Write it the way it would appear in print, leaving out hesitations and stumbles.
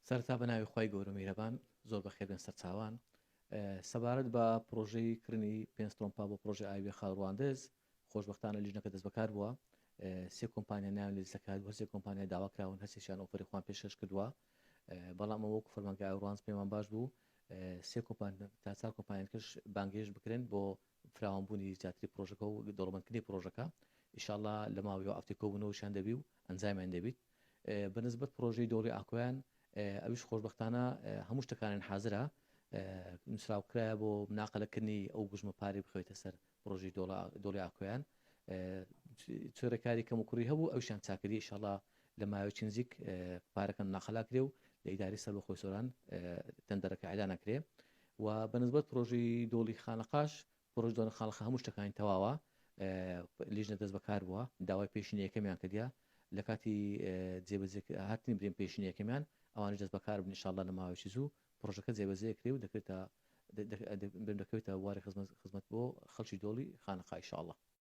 سەرەتا بە ناوی خوای گەورە و میهرەبان زۆر بەخێر بێن سەرچاوان. سەبارەت بە پڕۆژەی کڕینی پێنج ترۆمپا بۆ پڕۆژەی ئاوی خاڵ ڕواندز، خۆشبەختانە لیژنەکە دەستبەکار بووە. سێ کۆمپانیا ناویان لە لیستەکە هاتبوو، هەرسێ کۆمپانیا داوا کراون، هەرسێکیان ئۆفەری خۆیان پێشکەش کردووە. بەڵام ئەمە وەکو فەرمانگای ئاوی ڕواندز پێمان باش بوو سێ کۆمپانیا تا چوار کۆمپانیاکەش بانگهێشت بکرێن بۆ فراوانبوونی زیاتری پڕۆژەکە و دەوڵەمەندکردنی پڕۆژەکە. ئیشاڵڵا لە ماوەی ئەو هەفتەی کۆبوونەوەشیان دەبی و ئەنجامیان دەبیت. بە نسبەت پڕۆژەی دۆڵی ئاکۆیان ئەویش خۆشبەختانە هەموو شتەکانیان حازرە نووسراو کرایە بۆ مناقەلەکردنی ئەو گوژمە پارەی بخەوێتە سەر پڕۆژەی دۆڵی ئاکۆیان چ ڕێکاری کەم و کوڕی هەبوو ئەویشیان چاکردی ئیشاڵا لە ماوەیەکی نزیک پارەکە مناقەلا کرێ و لە ئیدارەی سەربەخۆی سۆران تەندەرەکە ئیعلان ئەکرێ و بە نسبەت پڕۆژەی دۆڵی خانەقاش پڕۆژ دۆنە خاڵخە هەموو شتەکانی تەواوە لیژنە دەست بەکار بووە داوای پێشینە یەکەمیان کردیە لە کاتی جێبەجێ هاتنی برێن پێشینە یەکەمیان ئەوانیش دەست بەکار بن ئینشاءاللە لە ماوەیەکی زوو پڕۆژەکە جێبەجێ کرێ و دەکرێتە دەکەوێتە بواری خزمەت خزمەت بۆ خەڵکی دۆڵی خانەقا ئینشاءاللە.